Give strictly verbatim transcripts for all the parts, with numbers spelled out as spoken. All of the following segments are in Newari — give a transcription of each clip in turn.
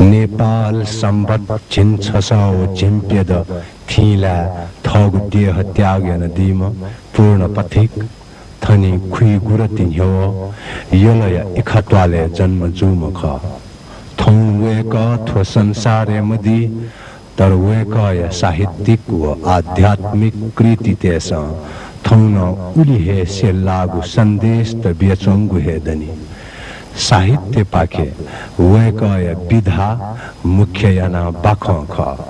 नेपाल संवत् झिंछसः व झिंप्यदँ थिंलाय् थःगु देह त्याग यानादीम्ह पूर्ण पथिक थनि खुइगुरति न्ह्यवः यलया इखात्वालय् जन्म जूम्ह खः। थौं वय्कः थ्व संसारय् मदी, तर वय्कःया साहित्यिक व आध्यात्मिक कृतितय्सं थौं नं उलि हे स्यल्लाःगु सन्देश त बियाच्वंगु हे दनि। साहित्यपाखे वय्कःया विधा मुख्य यानाः बाखं खः।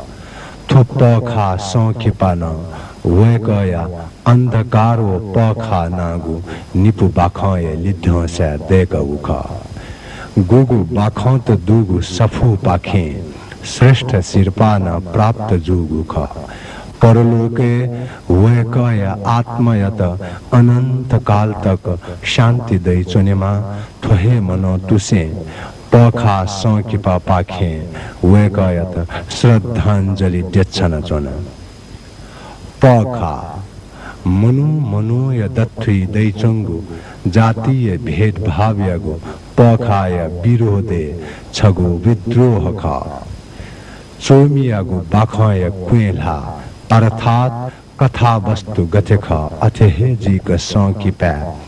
थ्व पःखाः संकिपा नं वय्कःया अन्धकार व पःखाः नांगु निपु बाखंया लिधंसाय् दय्कागु खः। गुगु बाखंत दुगु सफूपाखें श्रेष्ठ सिरपाः नं प्राप्त जूगु खः। परलोकय् वय्कःया आत्मायात अनन्तकाल तक शान्ति दइच्वनेमा थ्व हे मनंतुसें पःखाः संकिपापाखें वय्कःयात श्रद्धाञ्जलि देछानाच्वना। पःखाः, मनू मनूया दथुइ दइच्वंगु जातीय भेदभावयागु पःखाःया विरोधय् छगू विद्रोह खः। च्वमियागु बाखंया क्वेंल्हा अर्थात् कथावस्तु गथे खः, अथे हे जुइक संकिपाय्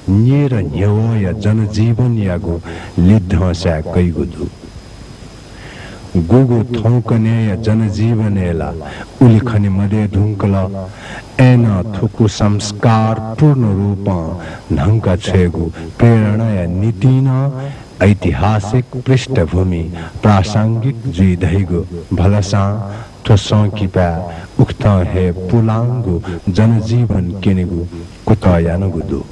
न्येर न्ह्यवःया जनजीवनयागु लिधंसाय् कइगु दु। गुगु थौंकन्हय्या जनजीवनय् ला उलि खने मदये धुंकल। अय्नं थुगु संस्कार पूर्ण रूपं न्हंका छ्वयेगु प्रेरणाया निंतिं नं ऐतिहासिक पृष्ठभूमि प्रासंगिक जुइ धइगु भलसां थ्व संकिपाय् उकथं हे पुलांगु जनजीवन क्यनेगु कुतः यानागु दु।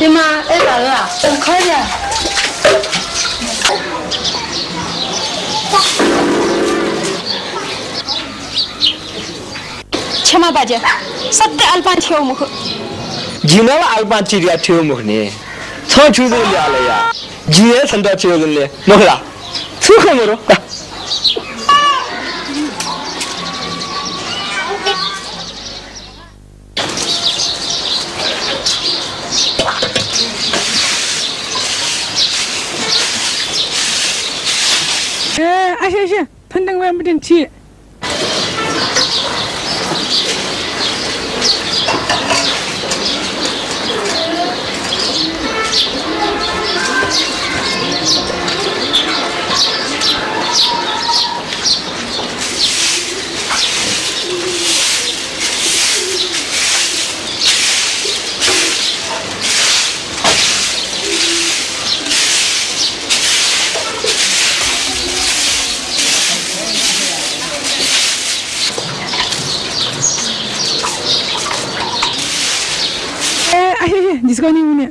ए मां, ए दादा, खँ ल्यँ। क्षमा बाज्या, सत्य आलपां थ्यंगु मखु। जिं नं ला आलपां तिरिया थ्यंगु मखु नि। छं छु जुल ल्या, जिं हे छन्त थ्यंगु जुल नि, मखु ला? छु खँ मरु? ए, आसे, आसे, थन तक वये मतिनि छि। ए, आसे, आसे, जिसकनी मुने।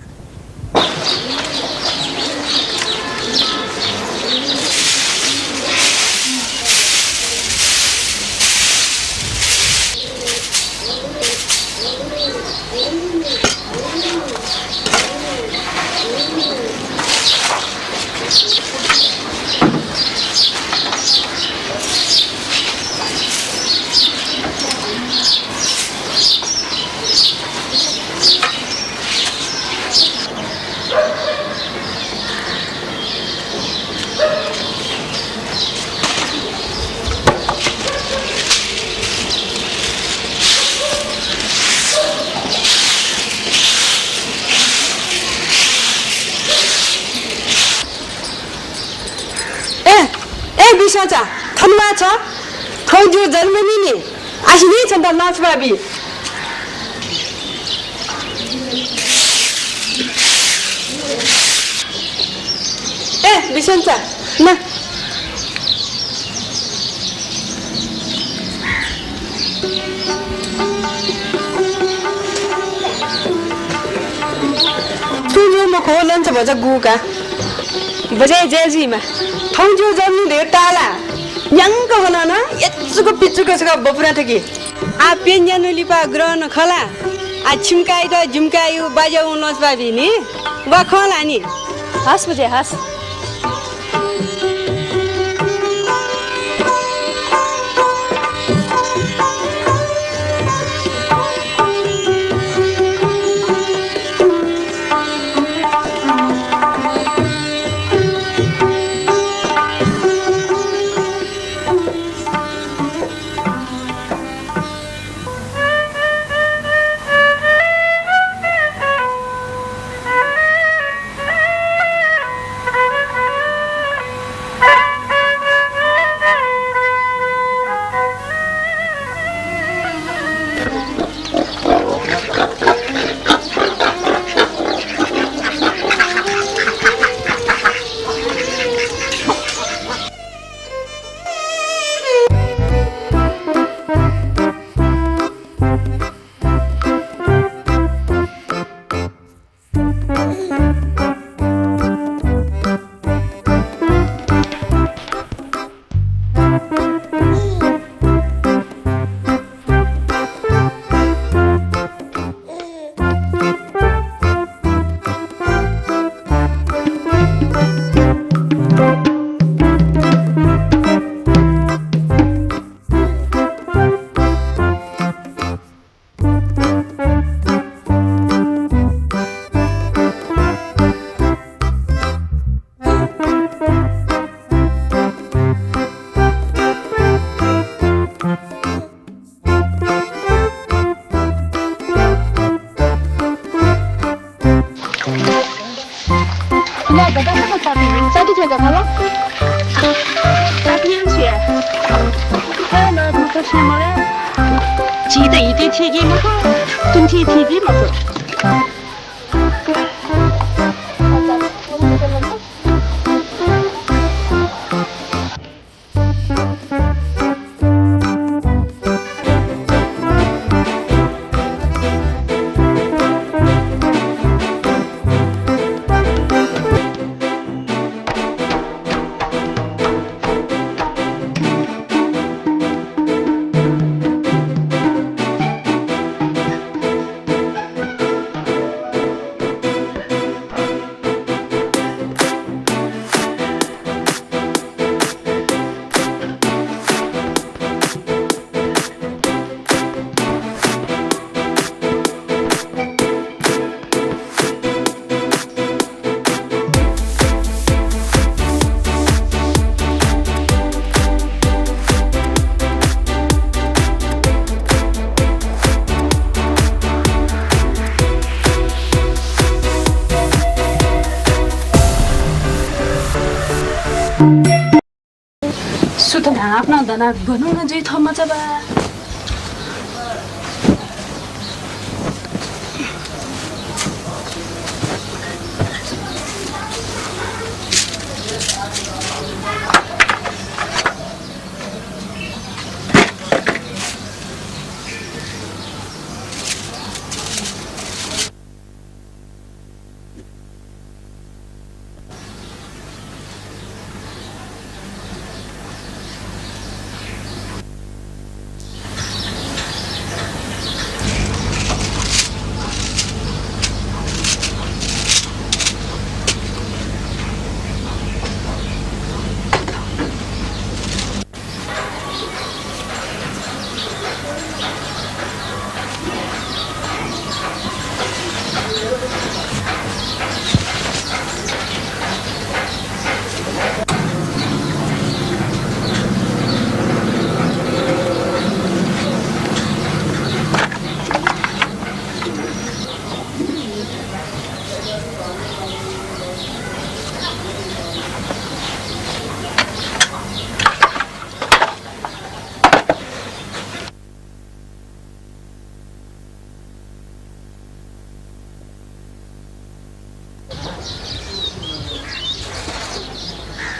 ए, ए बिस्वांचा, थन वा छ। थौं जिगु जन्मदिन नि। आसे नि छन्त लंच बी। ए बिस्वांचा, ना। थ्व जिगु मखु, लंच भचा गुगु का। भचा ज्या जुइमा। थौं जिगु जन्मदिन धइगु ताःला। न्याक्क वनाः नं यचुक पिचुक छकः बपुना थकी। आः प्यन्हु न्यान्हु लिपा ग्रहण खः ला। आः छिमि काय्‌यात जिमि काय्‌यागु बाज्यावं लंच बी नि। वा खः ला नि। हस् बुझे, हस्। झीत हिति थीकी मखु, तुं थी थीकी मखु। न्हापां दना गन नं जुइ थ्व मचा बा।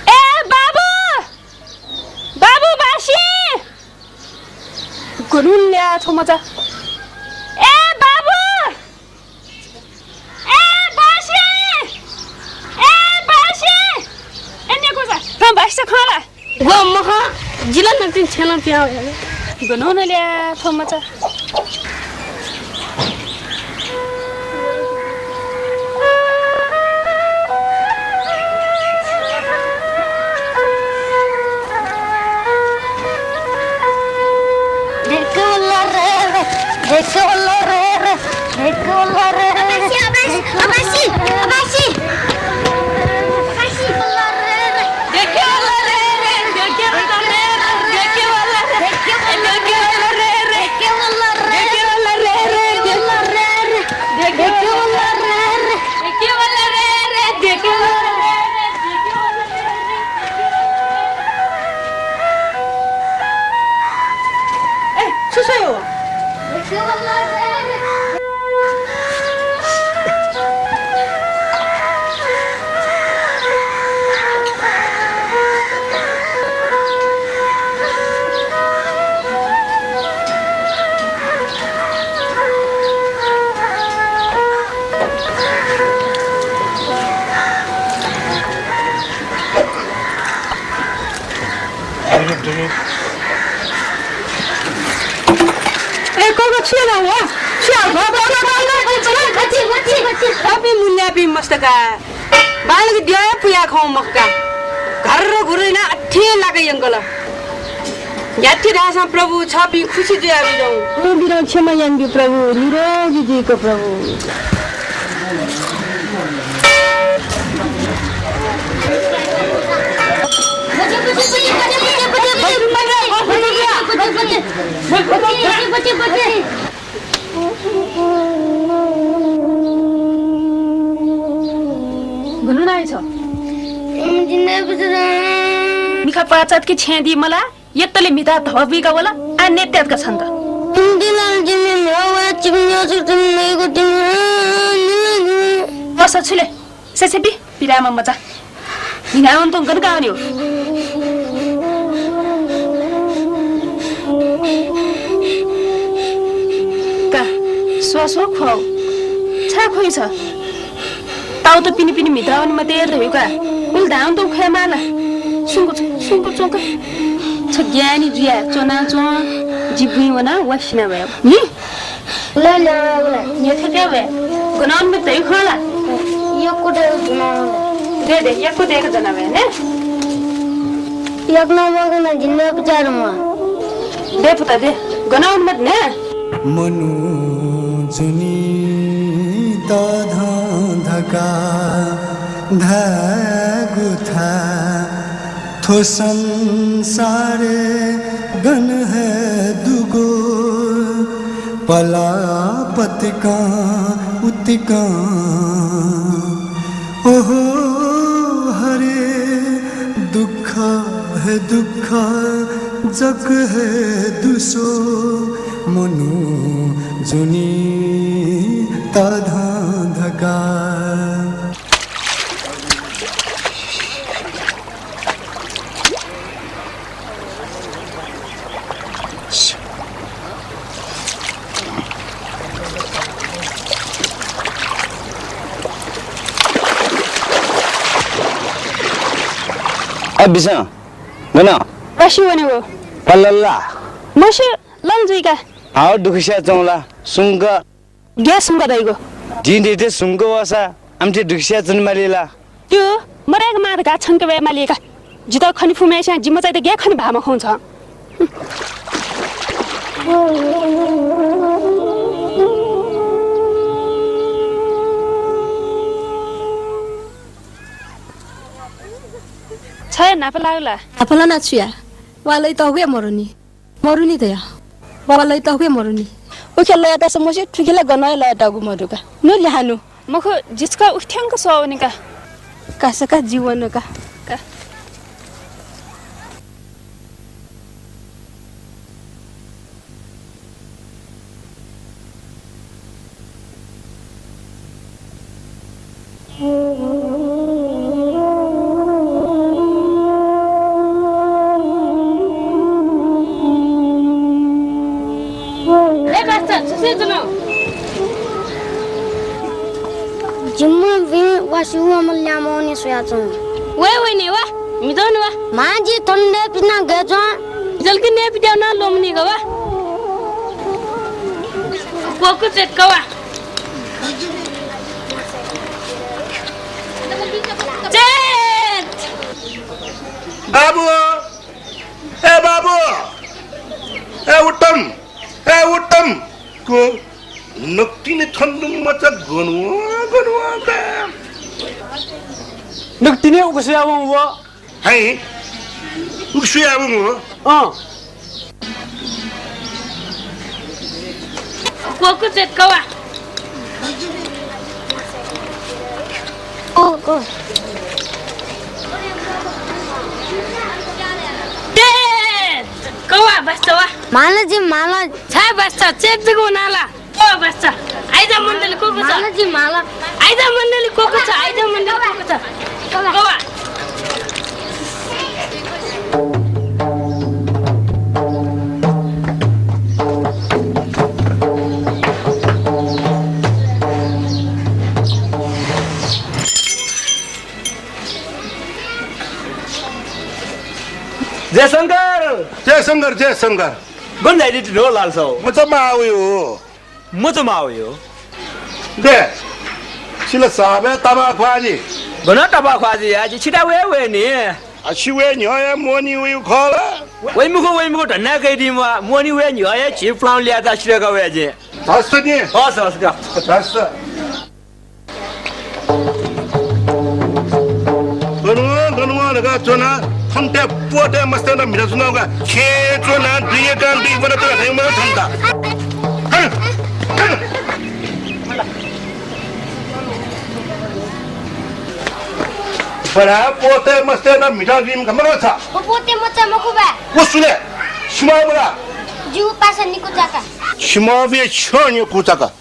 ए बाबु, बाबु बासी। गन ल्याः थ्व मचा। ए बाबु, ए बासी, ए बासी। ए नेकुसा, थ्व बासी खला। व मखु, जिला नकतिनि छेँनं पिहां वया। गन नं ल्याः थ्व मचा। ढेकुला रे रे, ढेकुला रे रे, ढेकुला रे रे। अबासी, अबासी, अबासी, अबासी। ए, छु स्वयागु? ए, कोको छु याना व? छु याना? व, व, व। अबि मुल्याबि मस्त का। बांलाक द्यः हे पुया खं मखु का। घर्र घुर्र याना अथे लाक यंकल। न्ह्याथे धाःसां प्रभु छपिं खुसी जुयाबिज्याहुँ। प्रभु बिरं क्षमा यानाबी प्रभु, निरोगी जुइक प्रभु। गन नाइ छ? मिखा पाचात कि छेँ दी मला, यत्तले म्हिता धवा बुइका वला, आ नेत्यात का छन्त। अस छुले। सेसेपि, पिरामा मचा। हिनावन तुं गन कावनी हो। का, स्व स्व ख्वाउ। छाय् ख्वाइ छ? ताउत पिने पिने म्हितावने मते धयु का। उल धावन तुं ख्वाये माला। सुंक च्वं, सुंक च्वं का। छ ज्ञानी जुया च्वना च्वं, जि बुँइ वना वा सिना वया। नि? ले, ले, ले, ले। न्ह्यथे दे वे। गन अनुमति दइ खला? यक्व दे गन। दे, दे, यक्व दे गन वे ने। यक्व नवगन जिन्ने उपचार म। दे पुता दे। गन अनुमति ने। मनू जुनि दधं धका धगु था। थ्व संसारय् गन हे दुगु पलापतिकं उतिकं। ओहो हरे दुःख हे दुःख जक हे दुसो मनू जुनि तधं धका। अ, बिसं, गन? वासि वने वो। पल्लल्ला। मसि लं जुइका। हाव, दुखस्या चौला, सुंक। ग्या सुंक दइगो। दिं देते सुंक वसा, आमथे दुखस्या चन माली ला। त्यो मराय्क मार का छंक वये माली का। जितः खनि फुम्हस्यां जि मचाइत ग्या खनि भाः मखौं छ। छ हे न्हापा लाउ ला? न्हापा ला ना छु या? वा लय् तःगु हे मरुनि। मरुनि धया। वा लय् तःगु हे मरुनि। उखे लय् तःसा मस्यू, थुखे ला गनं हे लय् तःगु मदु का। नु ल्याहानु। मखु, जिचक उखे थ्यंक स्वः वने का। कासा का, जि वन का। का। ए बास्ता, छु से जुल? जिम्मा भिं वासि वःम्ह ल्याय्म्ह वने स्वयाच्वं। वये वइने वा, म्हितः वने वा। मां जि थन नयेपिं नं गय् च्वं। जल्दी नयेपिं त्याव नं ल्वःमनी का वा। क्वकु चेत का वा। चेत! बाबु! ए बाबु! ए उत्तम! ए उत्तम! को नकतिनि थन मचा गन वं, गन वं का। नकतिनि उगु स्वयावं व। हैं? उगु स्वयावं व? अँ। क्वकु चेत का वा। ओ, ओ। चेत! का वा, बास्ता वा। माला जि माला। छाय् बास्ता, चेत जक वना ला। ओ बास्ता, आइदा मण्डली क्वकु छ। माला जि माला। आइदा मण्डली क्वकु छ, आइदा मण्डली क्वकु छ। का वा। जय शंकर। जय शंकर, जय शंकर। गन झायादी ति नो लाल साहु? मचा माः वयु। मचा माः वयु। दे, छिला साबे तबा ख्वाजी। गन तबा ख्वाजी या, जि छिता वये वये नि। आ, छि वये न्ह्यः हे मोहनी वयु खः ला? वइ मखु, वइ मखु, धन्दा कयादी म्वाः। मोहनी वये न्ह्यः हे झी पुलां ल्यायेत सिधय्का वये जि। हस् नि। हस्, हस्, का। हस्। गन वं, गन वं धकाः च्वना, थन्ते पोतय् मस्तय् नं म्हिता जुनागु का। खेँ च्वना, दुइकां दुइ बना च्वना, थें मनं थन्ता। हन, हन। बडा पोतय् मस्तय् नं म्हिता जुइम्ह का मखु छ। व पोतय् मचा मखु बा। व सुले, सिमा बडा। जिउ पासा निकु चाका। सिमा बे छ्यं निकु चाका।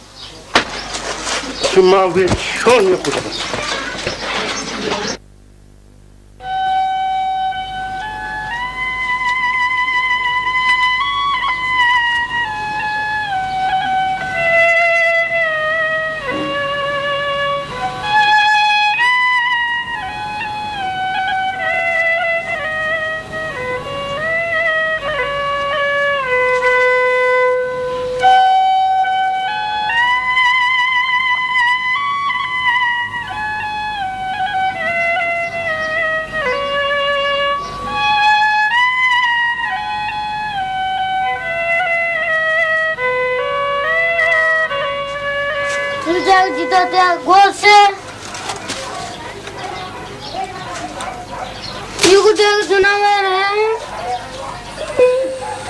तुझ्या जिथं त्या गोष्ट युगु देगु जनावर हे।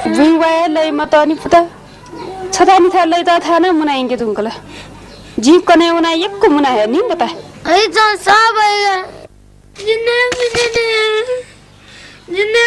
बुँइ वाये लइ मतःनि पुता। छथानिथाय् लइतःथाय् नं मुना यंके धुंकल। जिं कन्हय् वनाः यक्व मुना हये नि मता। है चा सब है। जिन्ने मिने ने। जिन्ने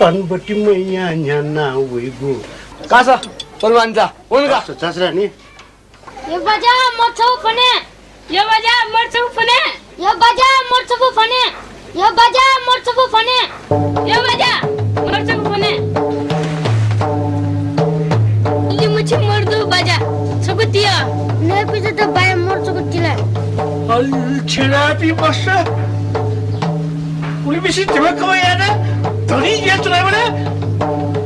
तनबटी मैया न्ह्याना वइगु। का स, तरुवान जा, वन का। चा, चा, चा, नि। यो बाजा, मर्चौ फने। यो बाजा, मर्चौ फने। यो बाजा, मर्चौ फने। यो बाजा, मर्चौ फने। यो बाजा, मर्चौ फने। इलि मुछि मर्दु बाजा, छकु तिया। ने पिजा त बाया मर्चौ तिला। अल छेनापी बस्सा। उलि बिसि धमक याना, धनी ये चुनावना।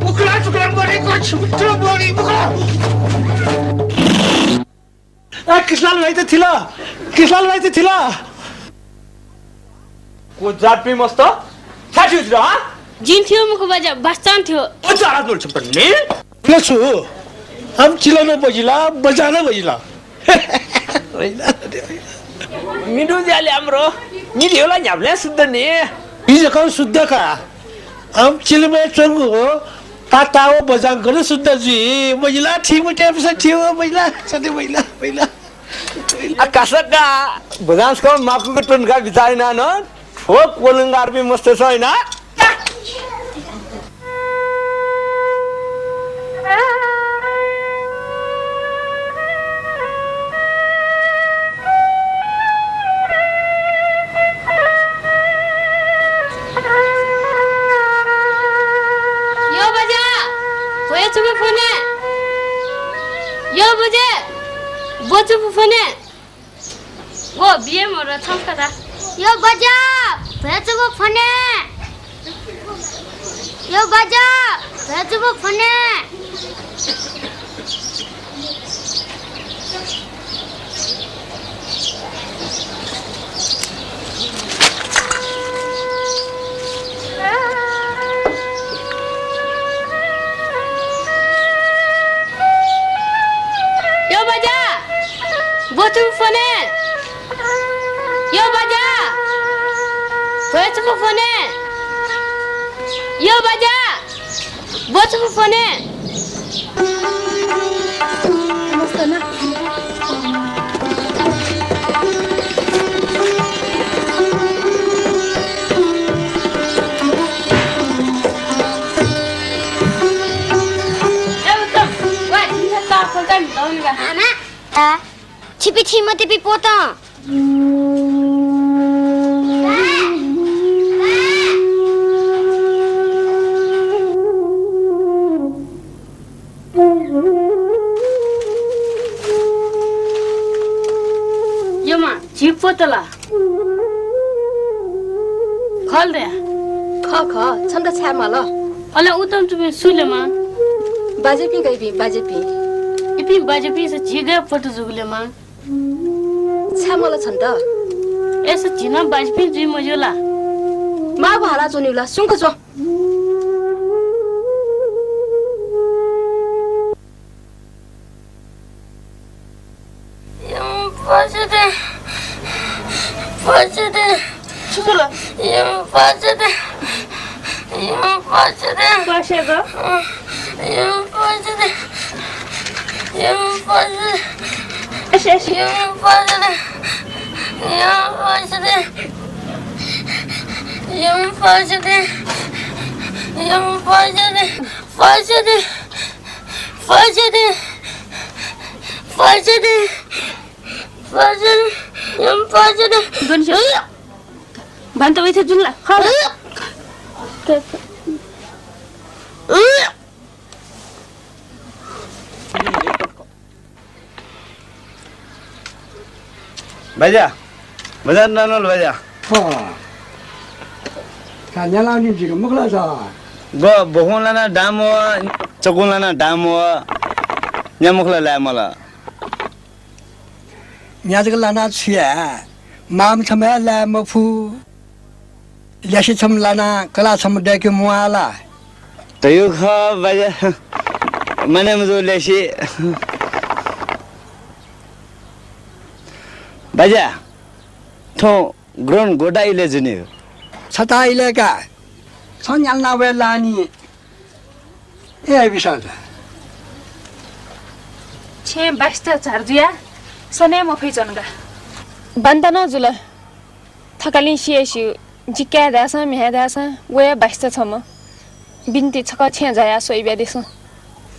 उखला चुखला मरे को छुट्टो बोली मुखला। आ, कृष्णलाल भाइ त थिल, कृष्णलाल भाइ त थिल। को जातपिं मस्त? छाय् थ्यू जुल, हँ? जिं थ्यू मखु बाजा, बास्तां थ्यू। ओ, जा, आज नोल छम्पन्ने। ल छु? आम चिलन बजिला, बजान बजिला। मिडु ज्याले आम्रो, नि देवला न्याबले शुद्ध ने। नि जकं शुद्ध का। आम चिलमय् च्वंगु हो, ताताव बजांकन शुद्ध जुइ। महिला ठीक मते, अफिसर ठीक हो, महिला, सधैँ महिला, महिला। आ, कासका, बजांस्कं माकुक टुनका बिचाइना न, ठोक वलंगारपि मस्त सैना। यो बजा, भ्वय् चुपु फने। यो बजे, ब्व चुपु फने। वो बिये मोर छंस्कता। यो बजा, भ्वय् चुपु फने। यो बजा, भ्वय् चुपु फने। यो बजा, ब्व चुपु फने। यो बजा, भ्वय् चुपु फने। यो बजा, ब्व चुपु फने। मस्त ना। ए उत्तम, वा, जिमिसं ताः खोल्चा म्हितः वनेगा। आमा, आ, छिपि थी मतेपि पोतं। यो मां, झी पोत ला? खः ले? खः, खः। छन्त छाय् माल? अले उत्तम, थुपिं सु ले मां? बाज्यापिं का इपिं, बाज्यापिं। इपिं बाज्यापिंसं झी गय् पोत जूगु ले मां? छाय् माल छन्त? अय्सा झी नं बाज्यापिं जुइ मज्यू ला? माःगु हालाच्वनीगु ला? सुंक च्वँ। यम पाचदे, पाचदे। छु जुल? यम पाचदे, यम पाचदे। पासे ग। यम पाचदे, यम पाचदे। एस, एस। यम पाचदे, यम पाचदे। यम पाचदे, यम पाचदे। पाचदे, पाचदे, पाचदे, पाचदे, यम पाचदे। दोन से। भान्त वैथे जुल ला? खा। बाज्या, बजारं नं नल बाज्या। अँ। का न्यालानि जिक मुखला छ। ग बखुं लाना दाम व, चकुं लाना दाम व, न्या मुखला लाये मल। न्या जक लाना छु याये? माम छम्ह हे लाये मफु। ल्यासे छम्ह लाना कला छम्ह दय्के म्वाः ला? तयु खः बाज्या, माने मजू ल्यासे। बाज्या, थौं ग्रहण गोटा इलय् जुनि? छता इलय् का। छं न्याल्ना वये लानि। ए विशाल दा। छेँ बासित झार जुया सने मफइ च्वंगा। बान्ता नं जुल। थकालिं सिया स्यू, जि काय् धाःसां म्ह्याय् धाःसां वया बासित छम्ह। बिन्ति छकः छेँ झायाः स्वइब्यादिसँ।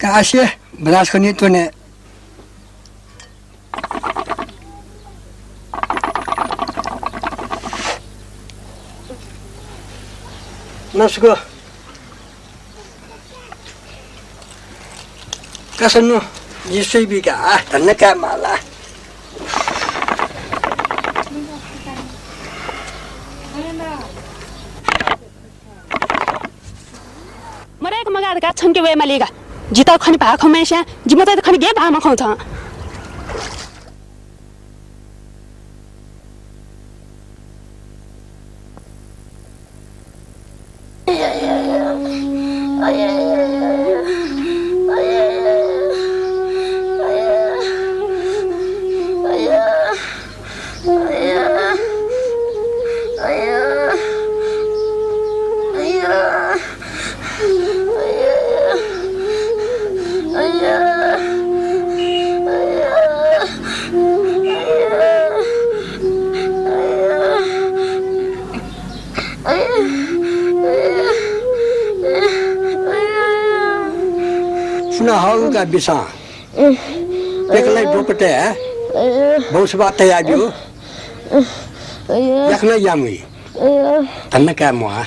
का आसे, बनास खनी त्वने। नसुक। का सन्नु, जि स्वइबी का, आ, धन्दा काये माला। मदय्क मगाः धकाः छंके वये माली का। जितः खने भाः खंम्हस्यां जि मचायात खने गय् भाः मखं छं। सुनां हःगु का बिसां। पेकलाइ ब्वपतय् बौसबा तयाब्यु। याकनं यामुइ। धन्दा काये म्वाः।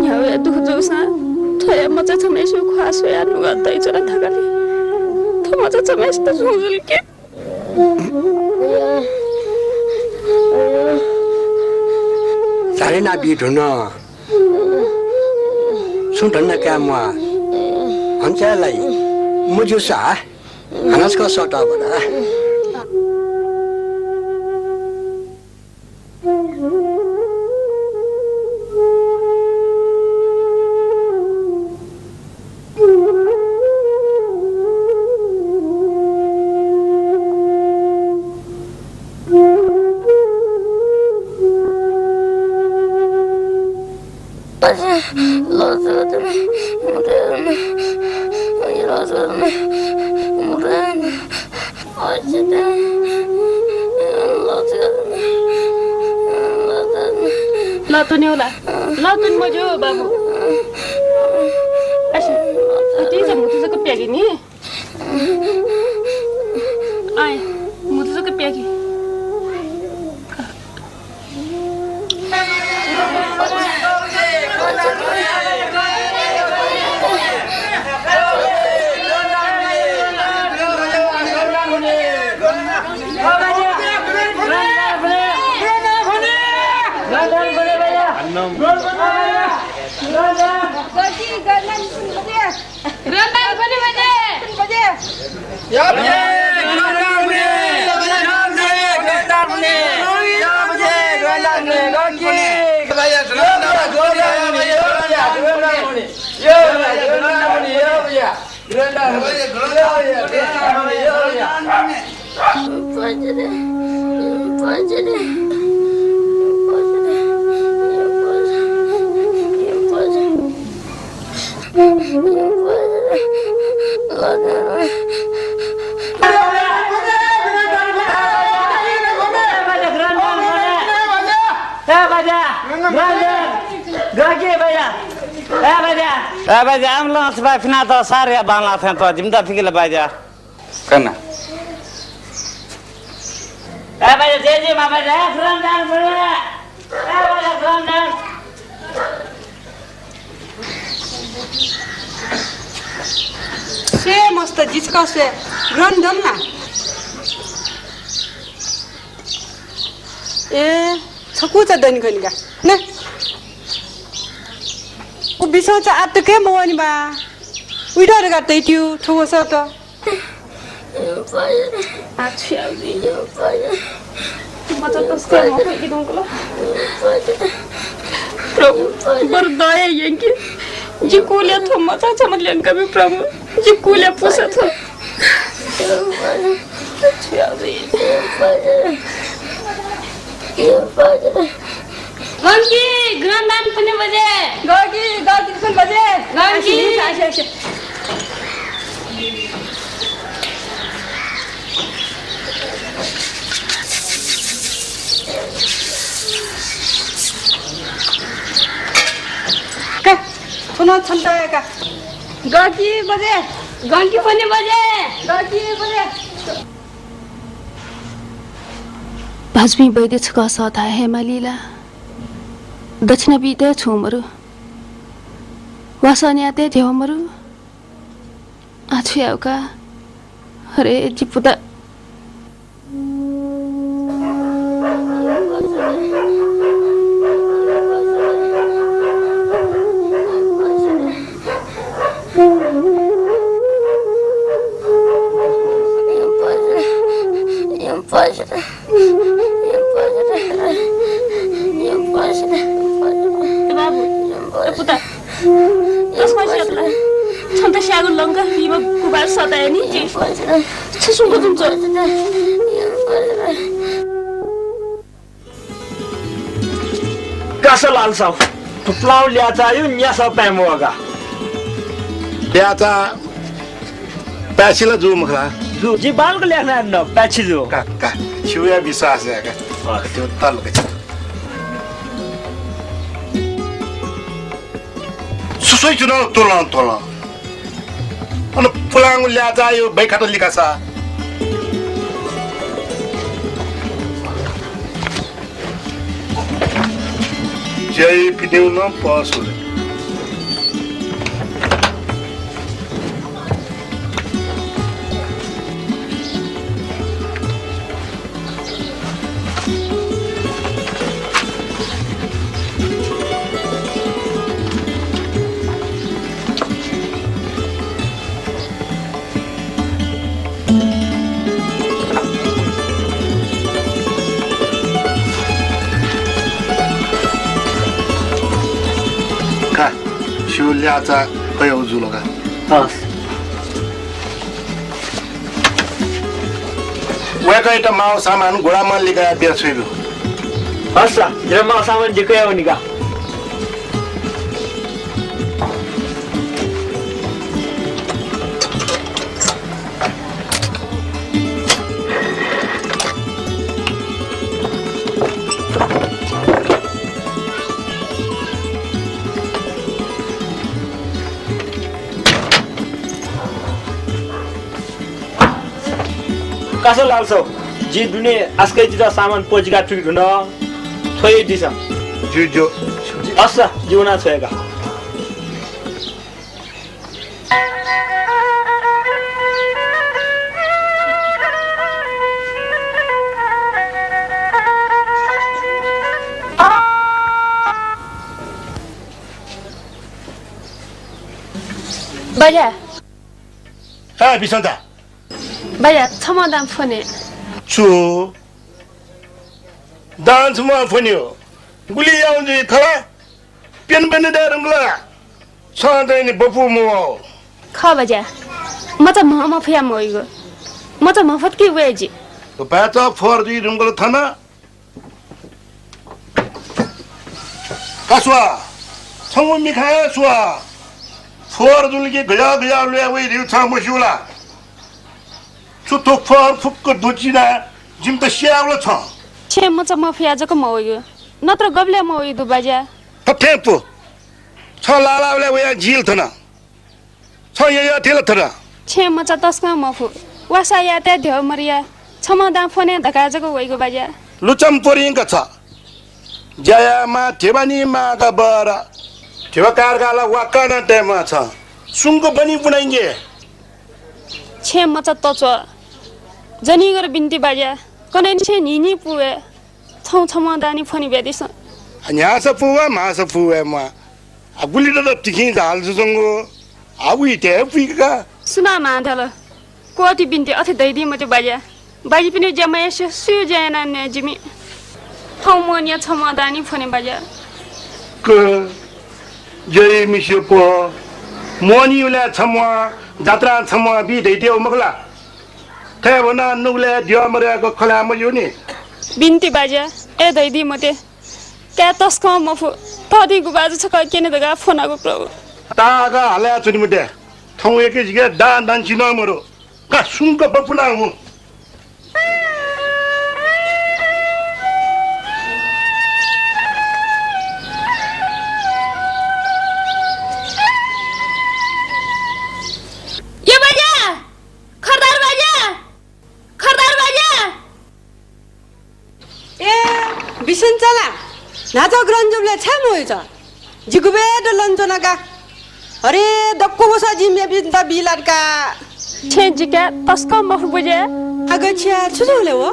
न्ह्यावया दुःख जूसां थ्व हे मचा छम्हय्सिगु ख्वाः स्वयाः नुगः तइच्वना धकाः थ्व मचा छम्हय्सित छुं जुल कि। झारे नाबी धुन। छुं धन्दा काये म्वाः। हन्चाय् लाइ। मज्यूसा हानं छकः सःतः वना। लतुन्यु ला? लतुन मज्यू बाबु। असे, अति छ मुतु जक प्यागि नि। आय, मुतु जक प्यागि। ए बाजा, आम लँ छपाः फिनातः सारया बांलाः थें तः जिमित फिकिल बाजा। कना। ए बाजा, जय जय मां बाजा, ए, खुरान दान, खुरान। ए बाजा, खुरान दान। स्वे मस्त, जि छकः स्वे। ग्रहण दन ला? ए, छकूचा दनि खनि का। ने। उ बिसंचा आत्तके मवनि बा। उइत धकाः तइत्यु, थ्व वसःत। आ, छु याये नि? मचा तसकं मखु कि धुंकल। प्रभु, बरु दया यंकि। जि कुलय् थ्व मचा छम्ह ल्यंकाब्यु प्रभु। जि कुलय् पुसा थ्व। छु याये नि? गंकी, ग्रहण दान फुने बजे। गंकी, गंकी फुने बजे। गंकी। आसे, आसे, आसे। का, थ्व नं छन्त हे का। गंकी बजे, गंकी फ्वने बजे, गंकी बजे। भाजुपिं वैद्य छकः सःता हे माली ला? दक्षिणा बीत छुं मरु। वासः न्यायेत ध्यबा मरु। आः छु याये का? अरे, जि पुता। ए बाबु, ए पुता, तसकं स्यात ला? छन्त स्याःगु लंका भिंम्ह गुबार सःता हे नि। छु सुंक जुन च्वः। कासा लाल साहु, थुप्लाव ल्याचायु न्यासः पाय् मवः का। ल्याचा पाय्छि ला जू मखु ला? जू, जि बांलाक ल्याखना न, पाय्छि जू। का, का, छिगु हे विश्वास हे का। अँ। त्यो तल का। सुसुइ चुनाव तोलं तोलं। अन पुलांगु ल्याचायु बैखात लिकासा। ज्याइपिनिगु नं पसुल। का, छिगु ल्याचा कयागु जुल का। हस्। वय्कःयात माःगु सामान गुडामं लिकाया बिया छ्वइगु। हस् ला, जितः माःगु सामान जि कयावनी का। कासा लाल साहु, जिं दुने आसकय् जितः सामान पजिका थुइके धुन। थ्वयादिसँ। ज्यू, ज्यू। असा, जि वना छ्वये का। बाज्या। ए, बिसन्ता। बाज्या, छम्ह दां फ्वने। छु? दां छम्ह फ्वने हो? गुलि याउ जुइ खला? प्यन्हु प्यन्हु दये धुंकल। छं चाहिँ नि बपु मवः। खः बाज्या, मचा म्हं मफया मवइगु। मचा म्हफतकि वये जि। थ्व भाय्चा फोहोर जुइ धुंकल थन। का स्व, छंगु मिखाय् स्व। फोहोर जुल कि गज्याः गज्याः ल्वय् वइ धइगु छं मस्यू ला? छु थ्व फोहोर फुक्क दुचिनाः जिमित स्यायेगु ला छं? छेँ मचा मफया जक मवइगु, नत्र गबलय् मवइ दु बाज्या? थथे पु। छं लाः लाःबलय् वयाः जिल थन। छं यःयः थें ला थन। छेँ मचा तसकं मफु। वासः यायेत ध्यबा मरुया। छम्ह दां फ्वने धकाः जक वइगु बाज्या। लुचम पोरिंक छ। ज्या यायेमाः, ध्यबा नीमाः का बरु। ध्यबा काय् धकाः ला वाक्का नं तयेमाः छ। सुंक बनी पुनाइंगे। छेँ मचा तच्वः। जनीगर बिन्ति बाज्या। कन्हय् निसें न्हिं न्हिं पु वये। छं छम्ह दां नि फ्वने बियादिसँ। आ, न्ह्याःसा पु वा, म्हाःसा पु वये म्वाः। आ, गुलि तक तिखिं झाल जुजंगु। आ, उइत हे पुइका। सुनां म्हां धाल? क्वःति बिन्ति अथे धयादी मते बाज्या। बाज्यापिनि ज्या मयासें सुया ज्या याना नये जिमि। थौं मोहनिया छम्ह दां नि फ्वने बाज्या। क, जय मिसे प। मोहनिया छम्ह, जात्रां छम्ह बी धयादी मखु ला? थथे वनाः नुगलय् द्यः मदय्क खँ ल्हाये मज्यू नि। बिन्ति बाज्या, ए धयादी मते। काय् तसकं मफु, थःथिं गुबाजु छकः क्यने धकाः फ्वनागु प्रभु। ताःहाकः हालाच्वने मते। थौं यक्व जिके दां दांछि नं मरु। का सुंक बपुना हुँ। बिसुन चला, न्हाचः ग्रहण जूबलय् छाय् मवय् छ? जि गुबलय् द लँ च्वना का। अरे, दक्व वसः जिं मेपिन्त बी लात का। छेँ जिकाय् तसकं मफु बुझे। अगछिया छु जुल व?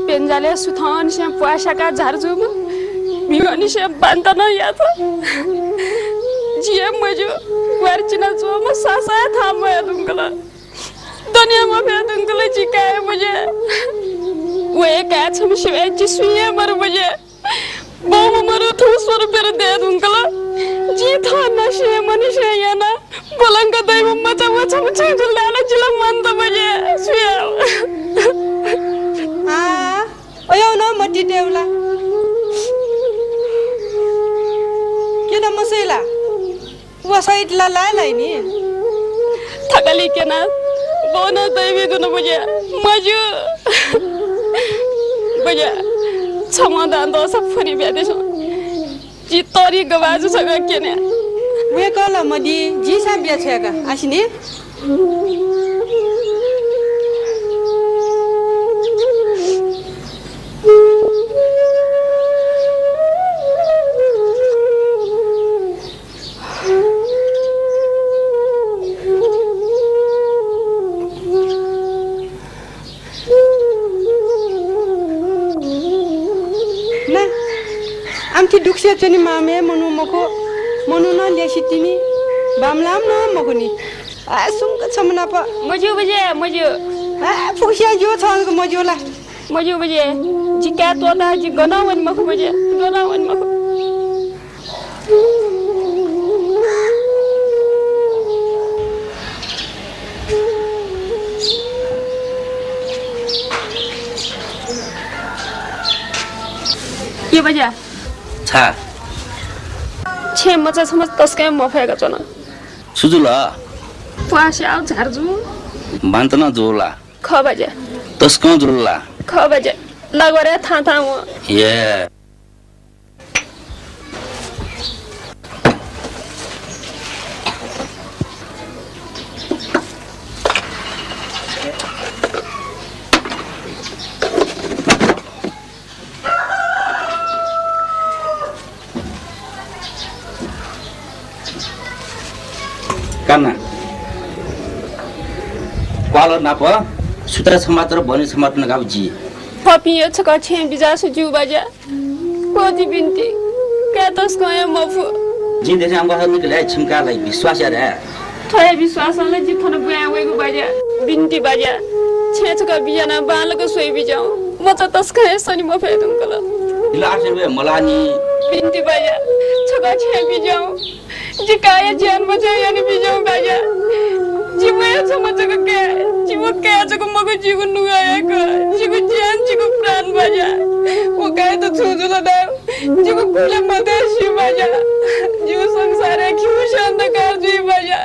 प्यंजालय् सुथंनिसें प्वाः स्याकाः झार जूम्ह, भिंगंनिसें बान्ता नं यात। जि हे मज्यू, ग्वारां चिनाच्वंम्ह सासा हे थाहां मवये धुंकल। दने मफये धुंकल जि काय् बुझे। व हे काय् छम्ह सिबय् जि सुं हे मरु बुझे। बौम्ह मरु थ्व स्वरु प्यदँ दये धुंकल। जिं थः नासिं हे मनिसें यानाः ब्वलंक दइम्ह मचा व छम्ह छेँ जुल धाल जि ला मन्त बुझे। सुया। आ, अय् नं मतिइ तयेगु ला? क्यना मसइ ला? व सहित ला लाय् लाइ नि। थकालि क्यना बौ नं दइबी धुन बुझे। मज्यू। बुझे। छम्हं दां दःसा फुने ब्यादिसँ। जि तःधि गवाजु छकः क्यने। वय्कः ला मदी, जिं सां बिया छ्वये का, आसिनि। ना, आमथि दुःखसे च्वने माःम्ह हे मनू मखु, मनू नं ल्यासे तिनि, बांमलाःम्ह नं मखुनि। आ, सुंक छम्ह नाप। मज्यू बुझे, मज्यू। आ, फुक्कसियां ज्यू, छं मज्यू ला? मज्यू बुझे, जि काय् त्वःताः जि गनं वने मखु बुझे, गनं वने मखु। ए बज्या। छाय्? छेँ मचा छम्ह तसकं मफय्का च्वन। छु जुल? प्वाः स्याः झार जू। बान्ता नं जू ला? खः बज्या। तसकं जुल ला? खः बज्या। ला ग्वारां थाहां थाहां वं। ए। का ना। क्वाःलः नाप सुथय् छमात्र, बहनी छमात्र नकाः जि। थःपिं हे छकः छेँ बिज्याःसा ज्यू बज्या। क्वःति बिन्ति, काय् तसकं हे मफु। जिं देछानाः ग्वाहालि नकल हे छिमि काय् ला, विश्वास या रे। थ्व हे विश्वासं ला जि थन ब्वाँय् वइगु बज्या। बिन्ति बज्या, छेँ छकः बिज्यानाः बांलाक स्वयाबिज्याहुँ। मचा तसकं हे सने मफये धुंकल। इलाज हे मलाःनि। बिन्ति बज्या, छकः छेँ बिज्याहुँ। जि काय्‌या ज्यान मचा यानाबिज्याहुँ बज्या। जिम्ह हे छम्ह जक काय्, जिम्ह काय् जक मखु, जिगु नुगः हे खः, जिगु ज्यान, जिगु प्राण बज्या। व काय्‌यात छुं जुल धायेगु जिगु कुलय् मदय्‌सी बज्या। जिगु संसारय् खिउँसे अन्धकार जुइ बज्या।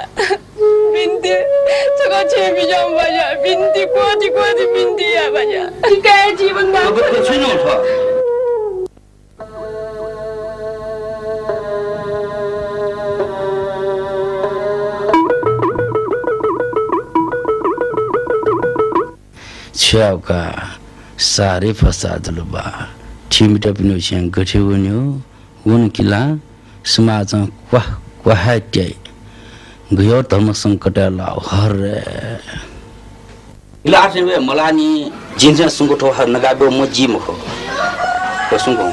बिन्ति, छकः छेँ बिज्याहुँ बज्या। बिन्ति, क्वःति क्वःति बिन्ति या बज्या। जि काय्‌या जीवन दान। छ्याःगु का, साह्रै फस्सा जुल बा। थीमितपिनिगु छेँ गथे वनेगु, वन कि ला, समाजं क्वाः क्वाः हे त्याइ। गय् धर्म संकटय् लाः हरे। इलाज हे मलाःनि, जिमिसं सुंक थ्व हर नकाब्यू मजि मखु। थ्व सुंक हुँ।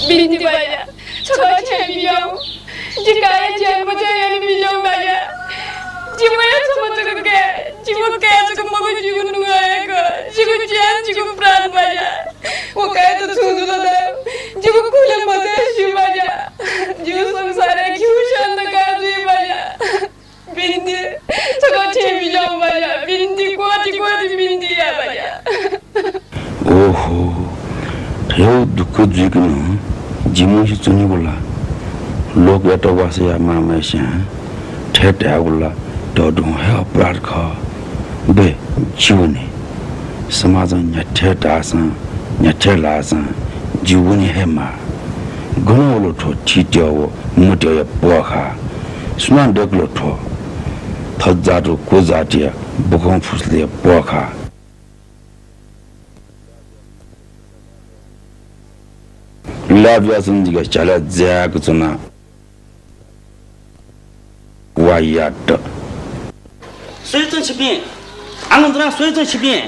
बिन्ति बज्या, छकः छेँ बिज्याहुँ। जि काय्‌या ज्यान मचा यानाबिज्याहुँ बज्या। जिम्ह हे छम्ह जक काय्, जिम्ह काय् जक मखु, जिगु नुगः हे खः, जिगु ज्यान, जिगु प्राण बज्या। व काय्‌यात छुं जुल धायेगु जिगु कुलय् मदय्‌सी बज्या। जिगु संसारय् खिउँसे अन्धकार जुइ बज्या। बिन्ति, छकः छेँ बिज्याहुँ बज्या। बिन्ति, क्वःति क्वःति बिन्ति या बज्या। ओहो, थ्व दुःख जुइक नं जि म्हुसि च्वनेगु ला? लोकयात वासः यायेमाःम्हय्‌सियां थथे धायेगु ला तःधं हे अपराध खः। बे, जि वने। समाजं न्ह्याथे धाःसां, न्ह्याथे ल्हाःसां जि वने हे माः। गन वल थ्व थीत्यः व मत्यःया पःखाः? सुनां दय्‌कल थ्व थज्जातु कुजातिया बुखं फुसलया पःखाः? लाः जुयाच्वन, जिगः झ्यालय् जाय्‌क च्वना। वा यात। स्वयाच्वँ छिपिं। आंगन दुनाः स्वयाच्वँ छिपिं।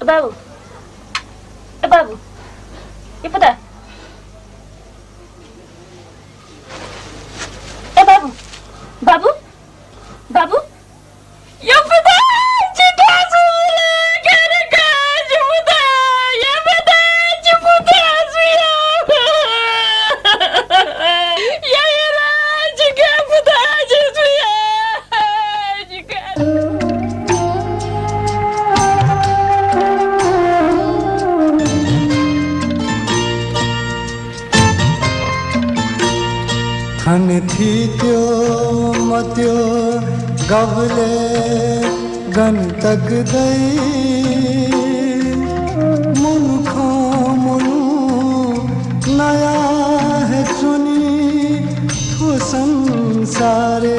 ए बाबु, ए बाबु, ए पुता, ए बाबु, बाबु, बाबु। थन थीत्यो मत्यो गबले गन तक दइ। मनुखं मनू नया हे च्वनी थ्व संसारय्।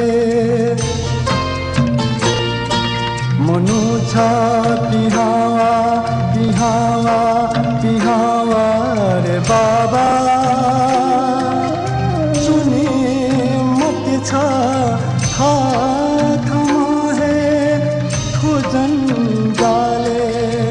मनू छ पिहां वा, पिहां वा, पिहां वा रे बाबा। च्वने मते छ थःथम्हं हे थ्व जंजालय्।